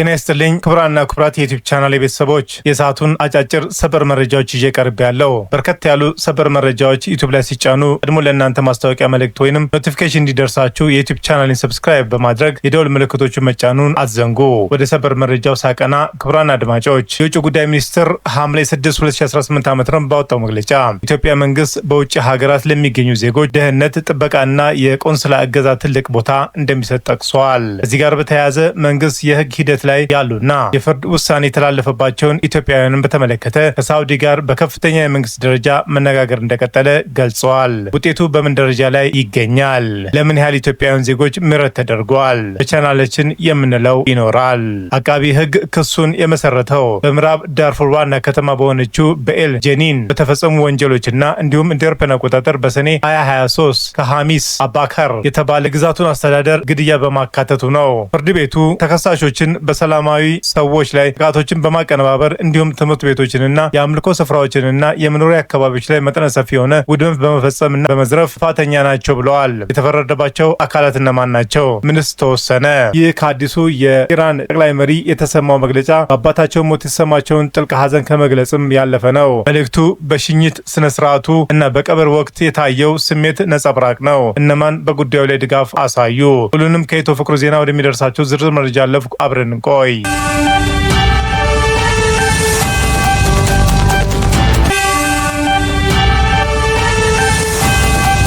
ጤና ይስጥልኝ ክቡራንና ክቡራት የ YouTube channel ቤተሰቦች፣ የሰዓቱን አጫጭር ሰበር መረጃዎች ይዤ ቀርቤያለሁ። በርከት ያሉ ሰበር መረጃዎች YouTube ላይ ሲጫኑ ቀድሞ ለእናንተ ማስታወቂያ መልእክት ወይንም notification እንዲደርሳችሁ የ YouTube channel ን subscribe በማድረግ የደወል ምልክቶቹን መጫኑን አትዘንጉ። ወደ ሰበር መረጃው ሳቀና፣ ክቡራን አድማጮች፣ የውጭ ጉዳይ ሚኒስትር ሐምሌ 6 2018 ዓ.ም ባወጣው መግለጫ ኢትዮጵያ መንግስት በውጭ ሀገራት ለሚገኙ ዜጎች ደህንነት ጥበቃና የቆንስላ እገዛ ትልቅ ቦታ እንደሚሰጥ ጠቅሷል። እዚህ ጋር በተያያዘ መንግስት የህግ ሂደት ላይ ያሉና የፍርድ ውሳኔ የተላለፈባቸውን ኢትዮጵያውያንን በተመለከተ ከሳውዲ ጋር በከፍተኛ የመንግስት ደረጃ መነጋገር እንደቀጠለ ገልጸዋል። ውጤቱ በምን ደረጃ ላይ ይገኛል? ለምን ያህል ኢትዮጵያውያን ዜጎች ምህረት ተደርጓል? በቻናላችን የምንለው ይኖራል። አቃቢ ህግ ክሱን የመሰረተው በምዕራብ ዳርፉር ዋና ከተማ በሆነችው በኤል ጀኒን በተፈጸሙ ወንጀሎችና እንዲሁም እንደ አውሮፓውያን አቆጣጠር በሰኔ 2023 ከሐሚስ አባከር የተባለ ግዛቱን አስተዳደር ግድያ በማካተቱ ነው። ፍርድ ቤቱ ተከሳሾችን በሰላማዊ ሰዎች ላይ ጥቃቶችን በማቀነባበር እንዲሁም ትምህርት ቤቶችንና የአምልኮ ስፍራዎችንና የመኖሪያ አካባቢዎች ላይ መጠነ ሰፊ የሆነ ውድመት በመፈጸምና በመዝረፍ ጥፋተኛ ናቸው ብለዋል። የተፈረደባቸው አካላት እነማን ናቸው? ምንስ ተወሰነ? ይህ ከአዲሱ የኢራን ጠቅላይ መሪ የተሰማው መግለጫ በአባታቸው ሞት የተሰማቸውን ጥልቅ ሐዘን ከመግለጽም ያለፈ ነው። መልእክቱ በሽኝት ስነ ስርዓቱ እና በቀብር ወቅት የታየው ስሜት ነጸብራቅ ነው። እነማን በጉዳዩ ላይ ድጋፍ አሳዩ? ሁሉንም ከኢትዮ ፍቅሩ ዜና ወደሚደርሳቸው ዝርዝር መረጃ አለፍኩ። አብረን እንቆይ።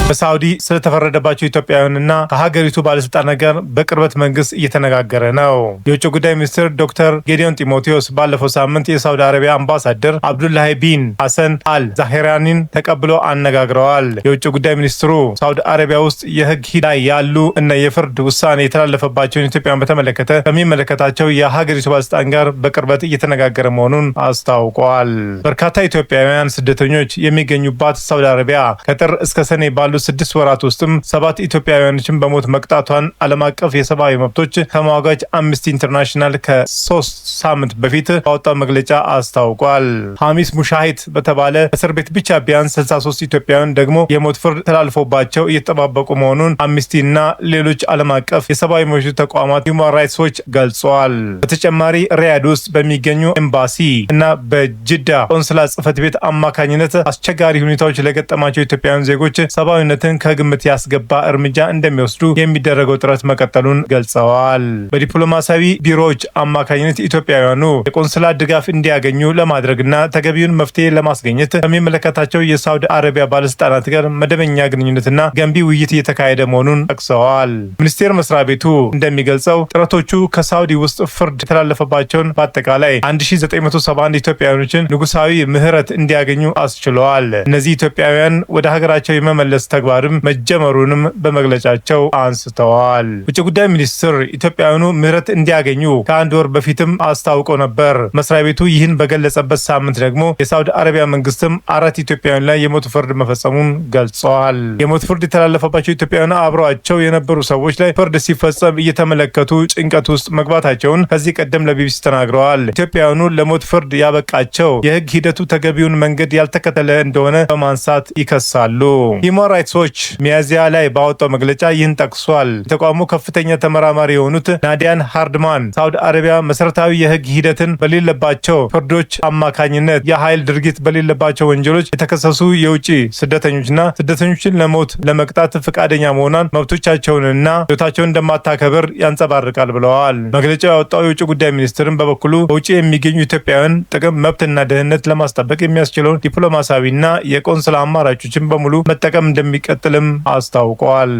በሳዑዲ ስለተፈረደባቸው ኢትዮጵያውያንና ከሀገሪቱ ባለስልጣናት ጋር በቅርበት መንግስት እየተነጋገረ ነው። የውጭ ጉዳይ ሚኒስትር ዶክተር ጌዲዮን ጢሞቴዎስ ባለፈው ሳምንት የሳዑዲ አረቢያ አምባሳደር አብዱላሂ ቢን ሐሰን አል ዛሄራኒን ተቀብሎ አነጋግረዋል። የውጭ ጉዳይ ሚኒስትሩ ሳዑዲ አረቢያ ውስጥ የህግ ሂደት ላይ ያሉ እና የፍርድ ውሳኔ የተላለፈባቸውን ኢትዮጵያን በተመለከተ ከሚመለከታቸው የሀገሪቱ ባለስልጣን ጋር በቅርበት እየተነጋገረ መሆኑን አስታውቋል። በርካታ ኢትዮጵያውያን ስደተኞች የሚገኙባት ሳዑዲ አረቢያ ከጥር እስከ ሰኔ ባሉ 6 ወራት ውስጥም ሰባት ኢትዮጵያውያኖችን በሞት መቅጣቷን ዓለም አቀፍ የሰብአዊ መብቶች ተሟጋች አምነስቲ ኢንተርናሽናል ከ3 ሳምንት በፊት ባወጣው መግለጫ አስታውቋል። ሐሚስ ሙሻሂት በተባለ እስር ቤት ብቻ ቢያንስ 63 ኢትዮጵያውያን ደግሞ የሞት ፍርድ ተላልፎባቸው እየተጠባበቁ መሆኑን አምነስቲ እና ሌሎች ዓለም አቀፍ የሰብአዊ መብቶች ተቋማት Human Rights Watch ገልጸዋል። በተጨማሪ ሪያድ ውስጥ በሚገኙ ኤምባሲ እና በጅዳ ቆንስላ ጽሕፈት ቤት አማካኝነት አስቸጋሪ ሁኔታዎች ለገጠማቸው ኢትዮጵያውያን ዜጎች ሰብአዊነትን ከግምት ያስገባ እርምጃ እንደሚወስዱ የሚደረገው ጥረት መቀጠሉን ገልጸዋል። በዲፕሎማሲያዊ ቢሮዎች አማካኝነት ኢትዮጵያውያኑ የቆንስላ ድጋፍ እንዲያገኙ ለማድረግና ተገቢውን መፍትሄ ለማስገኘት ከሚመለከታቸው የሳውዲ አረቢያ ባለስልጣናት ጋር መደበኛ ግንኙነትና ገንቢ ውይይት እየተካሄደ መሆኑን ጠቅሰዋል። ሚኒስቴር መስሪያ ቤቱ እንደሚገልጸው ጥረቶቹ ከሳውዲ ውስጥ ፍርድ የተላለፈባቸውን በአጠቃላይ 1971 ኢትዮጵያውያኖችን ንጉሳዊ ምህረት እንዲያገኙ አስችለዋል። እነዚህ ኢትዮጵያውያን ወደ ሀገራቸው የመመለስ ተግባርም መጀመሩንም በመግለጫቸው አንስተዋል። ውጭ ጉዳይ ሚኒስትር ኢትዮጵያውያኑ ምህረት እንዲያገኙ ከአንድ ወር በፊትም አስታውቀው ነበር። መስሪያ ቤቱ ይህን በገለጸበት ሳምንት ደግሞ የሳውዲ አረቢያ መንግስትም አራት ኢትዮጵያውያን ላይ የሞት ፍርድ መፈጸሙን ገልጸዋል። የሞት ፍርድ የተላለፈባቸው ኢትዮጵያውያን አብረዋቸው የነበሩ ሰዎች ላይ ፍርድ ሲፈጸም እየተመለከቱ ጭንቀት ውስጥ መግባታቸውን ከዚህ ቀደም ለቢቢሲ ተናግረዋል። ኢትዮጵያውያኑ ለሞት ፍርድ ያበቃቸው የህግ ሂደቱ ተገቢውን መንገድ ያልተከተለ እንደሆነ በማንሳት ይከሳሉ። Human Rights Watch ሚያዝያ ላይ ባወጣው መግለጫ ይህን ጠቅሷል። የተቋሙ ከፍተኛ ተመራማሪ የሆኑት ናዲያን ሃርድማን ሳውዲ አረቢያ መሰረታዊ የህግ ሂደትን በሌለባቸው ፍርዶች አማካኝነት የኃይል ድርጊት በሌለባቸው ወንጀሎች የተከሰሱ የውጭ ስደተኞችና ስደተኞችን ለሞት ለመቅጣት ፈቃደኛ መሆኗን መብቶቻቸውንና ሕይወታቸውን እንደማታከብር ያንጸባርቃል ብለዋል። መግለጫው ያወጣው የውጭ ጉዳይ ሚኒስትርን በበኩሉ በውጭ የሚገኙ ኢትዮጵያውያን ጥቅም፣ መብትና ደህንነት ለማስጠበቅ የሚያስችለውን ዲፕሎማሲያዊና የቆንስላ አማራጮችን በሙሉ መጠቀም እንደሚቀጥልም አስታውቋል።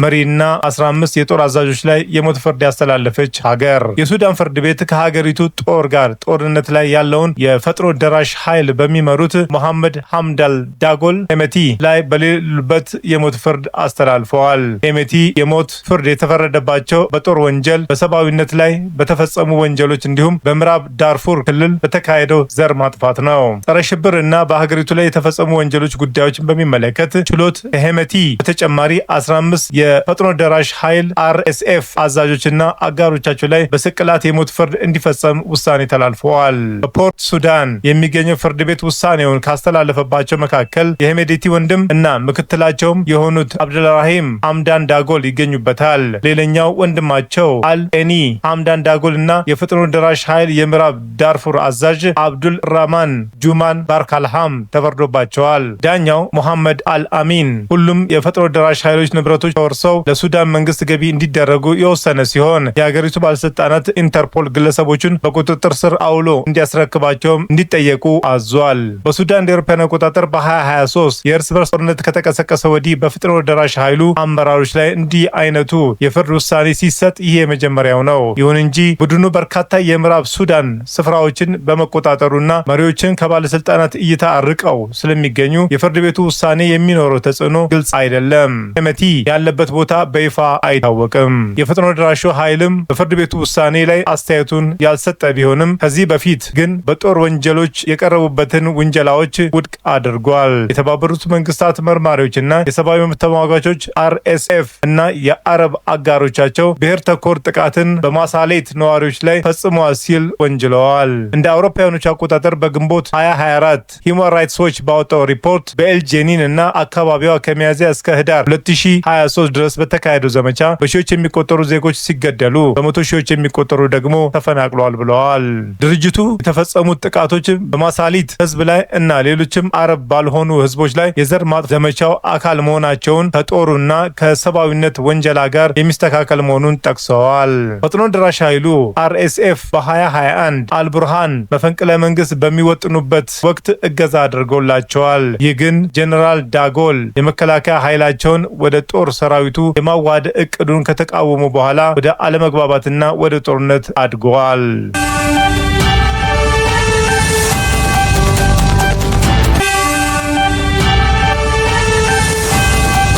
መሪና 15 የጦር አዛዦች ላይ የሞት ፍርድ ያስተላለፈች ሀገር። የሱዳን ፍርድ ቤት ከሀገሪቱ ጦር ጋር ጦርነት ላይ ያለውን የፈጥኖ ደራሽ ኃይል በሚመሩት መሐመድ ሐምዳን ዳጋሎ ሄሜቲ ላይ በሌሉበት የሞት ፍርድ አስተላልፈዋል። ሄሜቲ የሞት ፍርድ የተፈረደባቸው በጦር ወንጀል፣ በሰብአዊነት ላይ በተፈጸሙ ወንጀሎች እንዲሁም በምዕራብ ዳርፉር ክልል በተካሄደው ዘር ማጥፋት ነው። ጸረ ሽብር እና በሀገሪቱ ላይ የተፈጸሙ ወንጀሎች ጉዳዮችን በሚመለከት ችሎት ከሄሜቲ በተጨማሪ 15 የፈጥኖ ደራሽ ኃይል አርኤስኤፍ አዛዦችና አጋሮቻቸው ላይ በስቅላት የሞት ፍርድ እንዲፈጸም ውሳኔ ተላልፈዋል። በፖርት ሱዳን የሚገኘው ፍርድ ቤት ውሳኔውን ካስተላለፈባቸው መካከል የሄሜዴቲ ወንድም እና ምክትላቸውም የሆኑት አብደልራሂም ሐምዳን ዳጎል ይገኙበታል። ሌላኛው ወንድማቸው አል ኤኒ ሐምዳን ዳጎል እና የፈጥኖ ደራሽ ኃይል የምዕራብ ዳርፉር አዛዥ አብዱል ራማን ጁማን ባርካልሃም ተፈርዶባቸዋል። ዳኛው ሙሐመድ አል አሚን ሁሉም የፈጥኖ ደራሽ ኃይሎች ንብረቶች ተወርሰው ለሱዳን መንግስት ገቢ እንዲደረጉ የወሰነ ሲሆን የሀገሪቱ ባለስልጣናት ኢንተርፖል ግለሰቦቹን በቁጥጥር ስር አውሎ እንዲያስረክባቸውም እንዲጠየቁ አዟል። በሱዳን እንደ አውሮፓውያን አቆጣጠር በ2023 የእርስ በርስ ጦርነት ከተቀሰቀሰ ወዲህ በፈጥኖ ደራሽ ኃይሉ አመራሮች ላይ እንዲህ አይነቱ የፍርድ ውሳኔ ሲሰጥ ይህ የመጀመሪያው ነው። ይሁን እንጂ ቡድኑ በርካታ የምዕራብ ሱዳን ስፍራዎችን በመቆጣጠሩና መሪዎችን ከባለስልጣናት እይታ አርቀው ስለሚገኙ የፍርድ ቤቱ ውሳኔ የሚኖረው ተጽዕኖ ግልጽ አይደለም። ሄመቲ ያለበት ቦታ በይፋ አይታወቅም። የፈጥኖ ደራሹ ኃይልም በፍርድ ቤቱ ውሳኔ ላይ አስተያየቱን ያልሰጠ ቢሆንም ከዚህ በፊት ግን በጦር ወንጀሎች የቀረቡበትን ውንጀላዎች ውድቅ አድርጓል። የተባበሩት መንግስታት መርማሪዎችና የሰብአዊ መብት ተሟጋቾች አርኤስኤፍ እና የአረብ አጋሮቻቸው ብሔር ተኮር ጥቃትን በማሳሌት ነዋሪዎች ላይ ፈጽመዋል ሲል ወንጅለዋል። እንደ አውሮፓውያኖች አቆጣጠር በግንቦት 2024 ሂውማን ራይትስ ዎች ባወጣው ሪፖርት በኤልጄኒን እና አካባቢዋ ከሚያዝያ እስከ ህዳር 2023 ድረስ በተካሄደው ዘመቻ በሺዎች የሚቆጠሩ ዜጎች ሲገደሉ በመቶ ሺዎች የሚቆጠሩ ደግሞ ተፈናቅለዋል ብለዋል። ድርጅቱ የተፈጸሙት ጥቃቶች በማሳሊት ህዝብ ላይ እና ሌሎችም አረብ ባልሆኑ ህዝቦች ላይ የዘር ማጥፋት ዘመቻው አካል መሆናቸውን ከጦሩና ከሰብአዊነት ወንጀላ ጋር የሚስተካከል መሆኑን ጠቅሰዋል። ፈጥኖ ደራሽ ኃይሉ አርኤስኤፍ በ2021 አልቡርሃን መፈንቅለ መንግስት በሚወጥኑበት ወቅት እገዛ አድርጎላቸዋል። ይህ ግን ጀነራል ዳጎል የመከላከያ ኃይላቸውን ወደ ጦር ሰራዊቱ የማዋሃድ እቅዱን ከተቃወሙ በኋላ ወደ አለመግባባትና ወደ ጦርነት አድገዋል።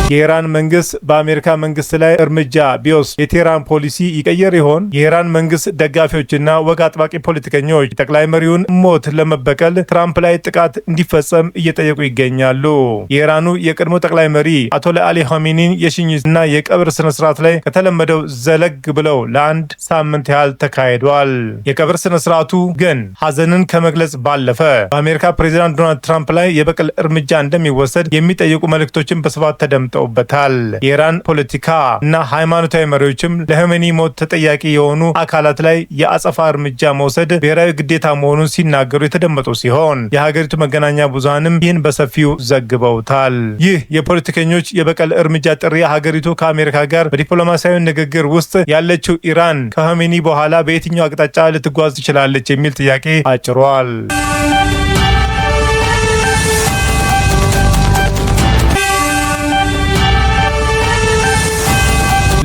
የኢራን መንግስት በአሜሪካ መንግስት ላይ እርምጃ ቢወስድ የቴህራን ፖሊሲ ይቀየር ይሆን? የኢራን መንግስት ደጋፊዎችና ወግ አጥባቂ ፖለቲከኞች ጠቅላይ መሪውን ሞት ለመበቀል ትራምፕ ላይ ጥቃት እንዲፈጸም እየጠየቁ ይገኛሉ። የኢራኑ የቀድሞ ጠቅላይ መሪ አያቶላ አሊ ኻሜኒን የሽኝትና የቀብር ስነስርዓት ላይ ከተለመደው ዘለግ ብለው ለአንድ ሳምንት ያህል ተካሂዷል። የቀብር ስነስርዓቱ ግን ሀዘንን ከመግለጽ ባለፈ በአሜሪካ ፕሬዚዳንት ዶናልድ ትራምፕ ላይ የበቀል እርምጃ እንደሚወሰድ የሚጠይቁ መልእክቶችን በስፋት ተደምጠውበታል። የኢራን ፖለቲካ እና ሃይማኖታዊ መሪዎችም ለኻሜኒ ሞት ተጠያቂ የሆኑ አካላት ላይ የአጸፋ እርምጃ መውሰድ ብሔራዊ ግዴታ መሆኑን ሲናገሩ የተደመጡ ሲሆን የሀገሪቱ መገናኛ ብዙሃንም ይህን በሰፊው ዘግበውታል። ይህ የፖለቲከኞች የበቀል እርምጃ ጥሪ ሀገሪቱ ከአሜሪካ ጋር በዲፕሎማሲያዊ ንግግር ውስጥ ያለችው ኢራን ከኻሜኒ በኋላ በየትኛው አቅጣጫ ልትጓዝ ትችላለች የሚል ጥያቄ አጭሯል።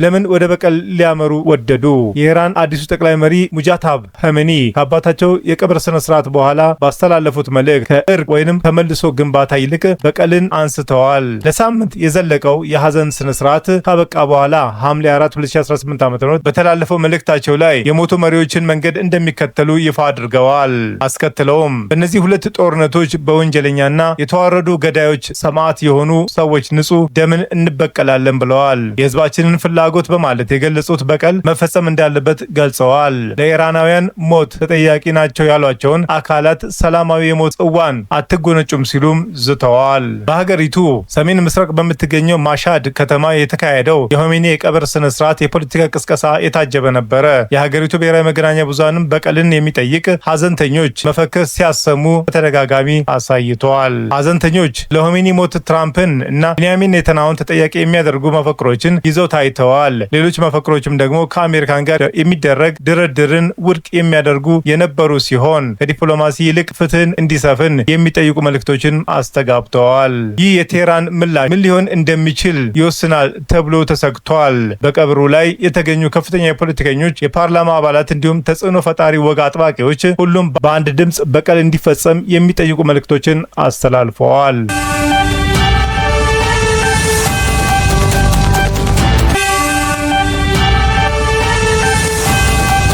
ለምን ወደ በቀል ሊያመሩ ወደዱ? የኢራን አዲሱ ጠቅላይ መሪ ሙጃታብ ኸሜኒ ከአባታቸው የቀብር ስነ ስርዓት በኋላ ባስተላለፉት መልእክት ከእርቅ ወይንም ከመልሶ ግንባታ ይልቅ በቀልን አንስተዋል። ለሳምንት የዘለቀው የሐዘን ስነ ስርዓት ካበቃ በኋላ ሐምሌ 4 2018 ዓ.ም በተላለፈው መልእክታቸው ላይ የሞቱ መሪዎችን መንገድ እንደሚከተሉ ይፋ አድርገዋል። አስከትለውም በእነዚህ ሁለት ጦርነቶች በወንጀለኛና የተዋረዱ ገዳዮች ሰማዕት የሆኑ ሰዎች ንጹህ ደምን እንበቀላለን ብለዋል። የህዝባችንን ፍላጎት በማለት የገለጹት በቀል መፈጸም እንዳለበት ገልጸዋል። ለኢራናውያን ሞት ተጠያቂ ናቸው ያሏቸውን አካላት ሰላማዊ የሞት ጽዋን አትጎነጩም ሲሉም ዝተዋል። በሀገሪቱ ሰሜን ምስራቅ በምትገኘው ማሻድ ከተማ የተካሄደው የኻሜኒ የቀብር ስነ ስርዓት የፖለቲካ ቅስቀሳ የታጀበ ነበረ። የሀገሪቱ ብሔራዊ መገናኛ ብዙሃንም በቀልን የሚጠይቅ ሀዘንተኞች መፈክር ሲያሰሙ በተደጋጋሚ አሳይተዋል። ሀዘንተኞች ለኻሜኒ ሞት ትራምፕን እና ቤንያሚን ኔታንያሁን ተጠያቂ የሚያደርጉ መፈክሮችን ይዘው ታይተዋል። ሌሎች መፈክሮችም ደግሞ ከአሜሪካን ጋር የሚደረግ ድርድርን ውድቅ የሚያደርጉ የነበሩ ሲሆን ከዲፕሎማሲ ይልቅ ፍትህን እንዲሰፍን የሚጠይቁ መልእክቶችን አስተጋብተዋል። ይህ የቴህራን ምላሽ ምን ሊሆን እንደሚችል ይወስናል ተብሎ ተሰግቷል። በቀብሩ ላይ የተገኙ ከፍተኛ የፖለቲከኞች፣ የፓርላማ አባላት እንዲሁም ተጽዕኖ ፈጣሪ ወግ አጥባቂዎች ሁሉም በአንድ ድምፅ በቀል እንዲፈጸም የሚጠይቁ መልእክቶችን አስተላልፈዋል።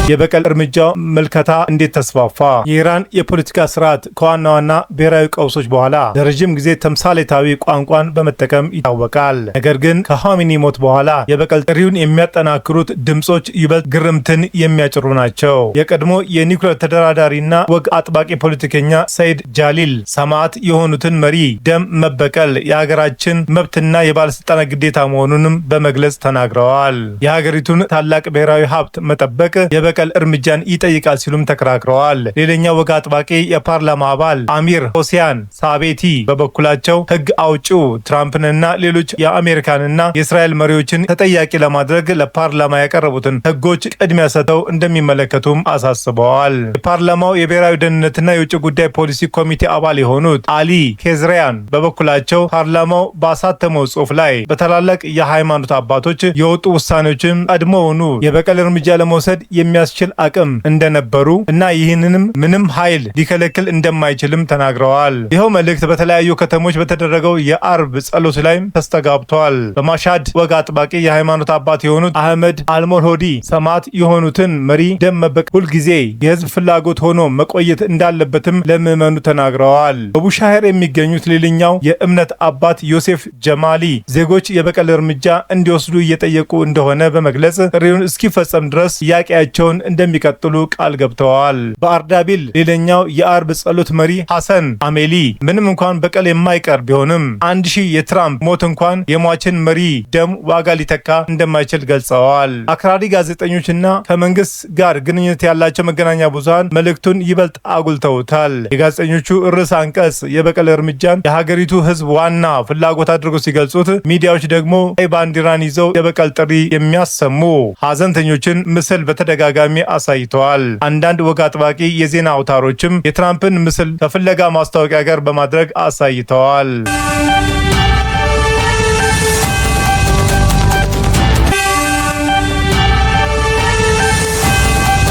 የበቀል እርምጃው ምልከታ እንዴት ተስፋፋ? የኢራን የፖለቲካ ስርዓት ከዋና ዋና ብሔራዊ ቀውሶች በኋላ ለረጅም ጊዜ ተምሳሌታዊ ቋንቋን በመጠቀም ይታወቃል። ነገር ግን ከኻሜኒ ሞት በኋላ የበቀል ጥሪውን የሚያጠናክሩት ድምጾች ይበልጥ ግርምትን የሚያጭሩ ናቸው። የቀድሞ የኒውክሌር ተደራዳሪና ወግ አጥባቂ ፖለቲከኛ ሰይድ ጃሊል ሰማዕት የሆኑትን መሪ ደም መበቀል የሀገራችን መብትና የባለስልጣናት ግዴታ መሆኑንም በመግለጽ ተናግረዋል። የሀገሪቱን ታላቅ ብሔራዊ ሀብት መጠበቅ የበቀል እርምጃን ይጠይቃል ሲሉም ተከራክረዋል። ሌላኛው ወግ አጥባቂ የፓርላማ አባል አሚር ሆሲያን ሳቤቲ በበኩላቸው ሕግ አውጪው ትራምፕንና ሌሎች የአሜሪካንና የእስራኤል መሪዎችን ተጠያቂ ለማድረግ ለፓርላማ ያቀረቡትን ሕጎች ቅድሚያ ሰጥተው እንደሚመለከቱም አሳስበዋል። የፓርላማው የብሔራዊ ደህንነትና የውጭ ጉዳይ ፖሊሲ ኮሚቴ አባል የሆኑት አሊ ኬዝሪያን በበኩላቸው ፓርላማው ባሳተመው ጽሑፍ ላይ በታላላቅ የሃይማኖት አባቶች የወጡ ውሳኔዎችን ቀድሞውኑ የበቀል እርምጃ ለመውሰድ የሚያስችል አቅም እንደነበሩ እና ይህንንም ምንም ኃይል ሊከለክል እንደማይችልም ተናግረዋል። ይኸው መልእክት በተለያዩ ከተሞች በተደረገው የአርብ ጸሎት ላይ ተስተጋብቷል። በማሻድ ወግ አጥባቂ የሃይማኖት አባት የሆኑት አህመድ አልሞልሆዲ ሰማዕት የሆኑትን መሪ ደም መበቀል ሁልጊዜ የህዝብ ፍላጎት ሆኖ መቆየት እንዳለበትም ለምዕመኑ ተናግረዋል። በቡሻሄር የሚገኙት ሌላኛው የእምነት አባት ዮሴፍ ጀማሊ ዜጎች የበቀል እርምጃ እንዲወስዱ እየጠየቁ እንደሆነ በመግለጽ ጥሪውን እስኪፈጸም ድረስ ጥያቄያቸውን እንደሚቀጥሉ ቃል ገብተዋል። በአርዳቢል ሌላኛው የአርብ ጸሎት መሪ ሐሰን አሜሊ ምንም እንኳን በቀል የማይቀር ቢሆንም 1000 የትራምፕ ሞት እንኳን የሟችን መሪ ደም ዋጋ ሊተካ እንደማይችል ገልጸዋል። አክራሪ ጋዜጠኞችና ከመንግስት ጋር ግንኙነት ያላቸው መገናኛ ብዙሃን መልእክቱን ይበልጥ አጉልተውታል። የጋዜጠኞቹ ርዕሰ አንቀጽ የበቀል እርምጃን የሀገሪቱ ሕዝብ ዋና ፍላጎት አድርገው ሲገልጹት፣ ሚዲያዎች ደግሞ ቀይ ባንዲራን ይዘው የበቀል ጥሪ የሚያሰሙ ሀዘንተኞችን ምስል በተደጋጋሚ አሳይተዋል። አንዳንድ ወግ አጥባቂ የዜና አውታሮችም የትራምፕን ምስል ከፍለጋ ማስታወቂያ ጋር በማድረግ አሳይተዋል።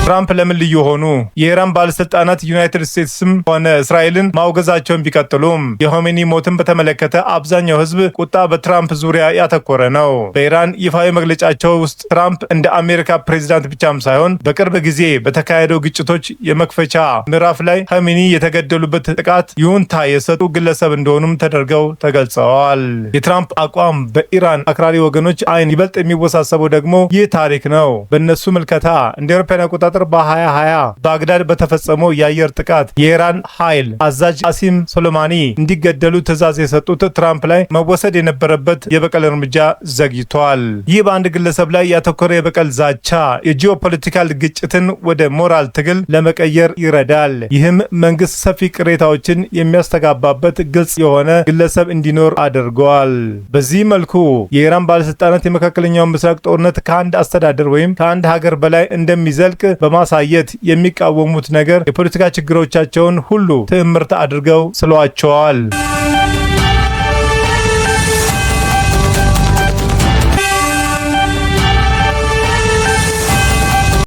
ትራምፕ ለምን ልዩ ሆኑ? የኢራን ባለስልጣናት ዩናይትድ ስቴትስም ሆነ እስራኤልን ማውገዛቸውን ቢቀጥሉም የሆሜኒ ሞትን በተመለከተ አብዛኛው ሕዝብ ቁጣ በትራምፕ ዙሪያ ያተኮረ ነው። በኢራን ይፋዊ መግለጫቸው ውስጥ ትራምፕ እንደ አሜሪካ ፕሬዚዳንት ብቻም ሳይሆን በቅርብ ጊዜ በተካሄደው ግጭቶች የመክፈቻ ምዕራፍ ላይ ኻሜኒ የተገደሉበት ጥቃት ይሁንታ የሰጡ ግለሰብ እንደሆኑም ተደርገው ተገልጸዋል። የትራምፕ አቋም በኢራን አክራሪ ወገኖች አይን ይበልጥ የሚወሳሰበው ደግሞ ይህ ታሪክ ነው። በእነሱ ምልከታ እንደ አውሮፓውያን አቆጣጠር በ2020 ባግዳድ በተፈጸመው የአየር ጥቃት የኢራን ኃይል አዛዥ ቃሲም ሶሎማኒ እንዲገደሉ ትዕዛዝ የሰጡት ትራምፕ ላይ መወሰድ የነበረበት የበቀል እርምጃ ዘግይቷል። ይህ በአንድ ግለሰብ ላይ ያተኮረ የበቀል ዛቻ የ geopolitical ግጭትን ወደ ሞራል ትግል ለመቀየር ይረዳል። ይህም መንግስት ሰፊ ቅሬታዎችን የሚያስተጋባበት ግልጽ የሆነ ግለሰብ እንዲኖር አድርጓል። በዚህ መልኩ የኢራን ባለስልጣናት የመካከለኛውን ምስራቅ ጦርነት ከአንድ አስተዳደር ወይም ከአንድ ሀገር በላይ እንደሚዘልቅ በማሳየት የሚቃወሙት ነገር የፖለቲካ ችግሮቻቸውን ሁሉ ትዕምርት አድርገው ስለዋቸዋል።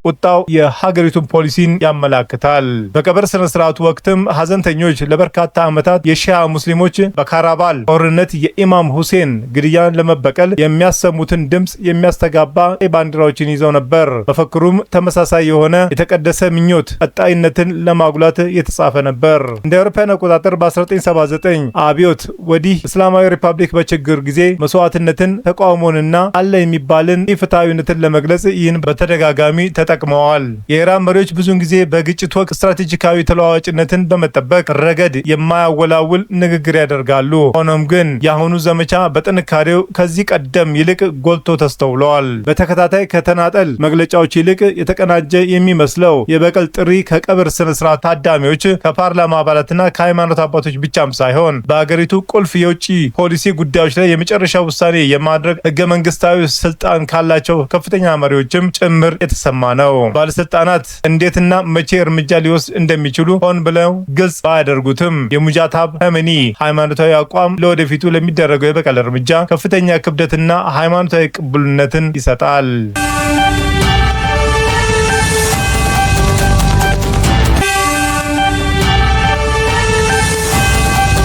ቁጣው የሀገሪቱን ፖሊሲን ያመላክታል። በቀብር ስነ ስርዓቱ ወቅትም ሀዘንተኞች ለበርካታ ዓመታት የሺያ ሙስሊሞች በካራባል ጦርነት የኢማም ሁሴን ግድያን ለመበቀል የሚያሰሙትን ድምፅ የሚያስተጋባ ባንዲራዎችን ይዘው ነበር። መፈክሩም ተመሳሳይ የሆነ የተቀደሰ ምኞት ቀጣይነትን ለማጉላት የተጻፈ ነበር። እንደ አውሮፓውያን አቆጣጠር በ1979 አብዮት ወዲህ እስላማዊ ሪፐብሊክ በችግር ጊዜ መስዋዕትነትን፣ ተቃውሞንና አለ የሚባልን ኢፍትሐዊነትን ለመግለጽ ይህን በተደጋጋሚ ተጠቅመዋል። የኢራን መሪዎች ብዙውን ጊዜ በግጭት ወቅት ስትራቴጂካዊ ተለዋዋጭነትን በመጠበቅ ረገድ የማያወላውል ንግግር ያደርጋሉ። ሆኖም ግን የአሁኑ ዘመቻ በጥንካሬው ከዚህ ቀደም ይልቅ ጎልቶ ተስተውለዋል። በተከታታይ ከተናጠል መግለጫዎች ይልቅ የተቀናጀ የሚመስለው የበቀል ጥሪ ከቀብር ስነ ስርዓት ታዳሚዎች፣ ከፓርላማ አባላትና ከሃይማኖት አባቶች ብቻም ሳይሆን በአገሪቱ ቁልፍ የውጭ ፖሊሲ ጉዳዮች ላይ የመጨረሻ ውሳኔ የማድረግ ህገ መንግስታዊ ስልጣን ካላቸው ከፍተኛ መሪዎችም ጭምር የተሰማ ነው። ባለስልጣናት እንዴትና መቼ እርምጃ ሊወስድ እንደሚችሉ ሆን ብለው ግልጽ ባያደርጉትም የሙጃታብ ኸሜኒ ሃይማኖታዊ አቋም ለወደፊቱ ለሚደረገው የበቀል እርምጃ ከፍተኛ ክብደትና ሃይማኖታዊ ቅቡልነትን ይሰጣል።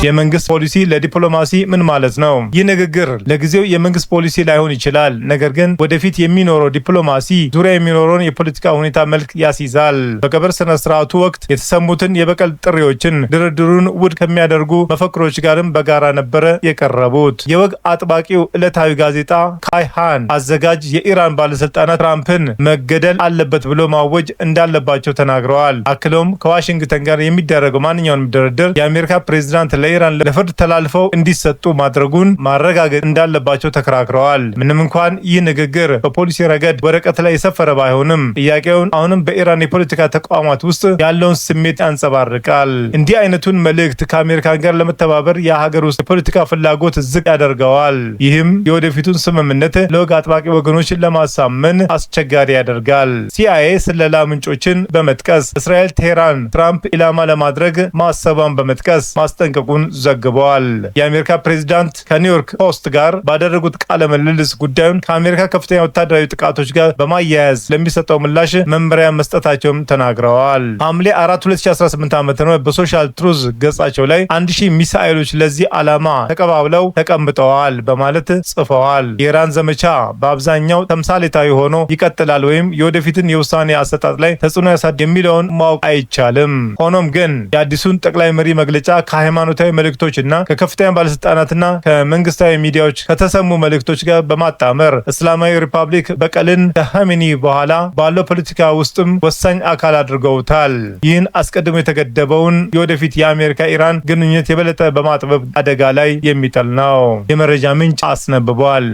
የመንግስት ፖሊሲ ለዲፕሎማሲ ምን ማለት ነው? ይህ ንግግር ለጊዜው የመንግስት ፖሊሲ ላይሆን ይችላል። ነገር ግን ወደፊት የሚኖረው ዲፕሎማሲ ዙሪያ የሚኖረውን የፖለቲካ ሁኔታ መልክ ያስይዛል። በቀብር ስነ ስርዓቱ ወቅት የተሰሙትን የበቀል ጥሪዎችን ድርድሩን ውድቅ ከሚያደርጉ መፈክሮች ጋርም በጋራ ነበረ የቀረቡት። የወግ አጥባቂው ዕለታዊ ጋዜጣ ካይሃን አዘጋጅ የኢራን ባለስልጣናት ትራምፕን መገደል አለበት ብሎ ማወጅ እንዳለባቸው ተናግረዋል። አክለውም ከዋሽንግተን ጋር የሚደረገው ማንኛውንም ድርድር የአሜሪካ ፕሬዚዳንት ለኢራን ለፍርድ ተላልፈው እንዲሰጡ ማድረጉን ማረጋገጥ እንዳለባቸው ተከራክረዋል። ምንም እንኳን ይህ ንግግር በፖሊሲ ረገድ ወረቀት ላይ የሰፈረ ባይሆንም ጥያቄውን አሁንም በኢራን የፖለቲካ ተቋማት ውስጥ ያለውን ስሜት ያንጸባርቃል። እንዲህ አይነቱን መልእክት ከአሜሪካን ጋር ለመተባበር የሀገር ውስጥ የፖለቲካ ፍላጎት ዝቅ ያደርገዋል። ይህም የወደፊቱን ስምምነት ለወግ አጥባቂ ወገኖችን ለማሳመን አስቸጋሪ ያደርጋል። ሲአይኤ ስለላ ምንጮችን በመጥቀስ እስራኤል ቴህራን ትራምፕ ኢላማ ለማድረግ ማሰቧን በመጥቀስ ማስጠንቀቁን ዘግበዋል። የአሜሪካ ፕሬዚዳንት ከኒውዮርክ ፖስት ጋር ባደረጉት ቃለ ምልልስ ጉዳዩን ከአሜሪካ ከፍተኛ ወታደራዊ ጥቃቶች ጋር በማያያዝ ለሚሰጠው ምላሽ መመሪያ መስጠታቸውም ተናግረዋል። ሐምሌ 4 2018 ዓ.ም በ Social Truth ገጻቸው ላይ 1000 ሚሳኤሎች ለዚህ ዓላማ ተቀባብለው ተቀምጠዋል በማለት ጽፈዋል። የኢራን ዘመቻ በአብዛኛው ተምሳሌታዊ ሆኖ ይቀጥላል ወይም የወደፊትን የውሳኔ አሰጣጥ ላይ ተጽዕኖ ያሳድራል የሚለውን ማወቅ አይቻልም። ሆኖም ግን የአዲሱን ጠቅላይ መሪ መግለጫ ከሃይማኖታዊ መልእክቶችና ከከፍተኛ ባለስልጣናትና ከመንግስታዊ ሚዲያዎች ከተሰሙ መልእክቶች ጋር በማጣመር እስላማዊ ሪፐብሊክ በቀልን ከኻሜኒ በኋላ ባለው ፖለቲካ ውስጥም ወሳኝ አካል አድርገውታል። ይህን አስቀድሞ የተገደበውን የወደፊት የአሜሪካ ኢራን ግንኙነት የበለጠ በማጥበብ አደጋ ላይ የሚጥል ነው። የመረጃ ምንጭ አስነብቧል።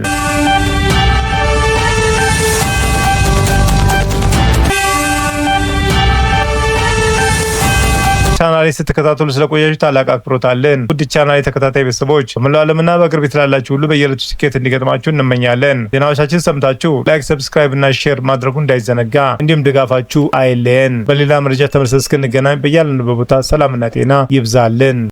ቻናሌ ስትከታተሉ ስለቆያችሁ ታላቅ አክብሮት አለን። ውድ ቻናሌ ተከታታይ ቤተሰቦች በመላው ዓለምና በቅርብ ላላችሁ ሁሉ በየዕለቱ ስኬት እንዲገጥማችሁ እንመኛለን። ዜናዎቻችን ሰምታችሁ like፣ subscribe እና share ማድረጉ እንዳይዘነጋ፣ እንዲሁም ድጋፋችሁ አይለየን። በሌላ መረጃ ተመልሰን እስክንገናኝ በያለንበት ቦታ ሰላምና ጤና ይብዛልን።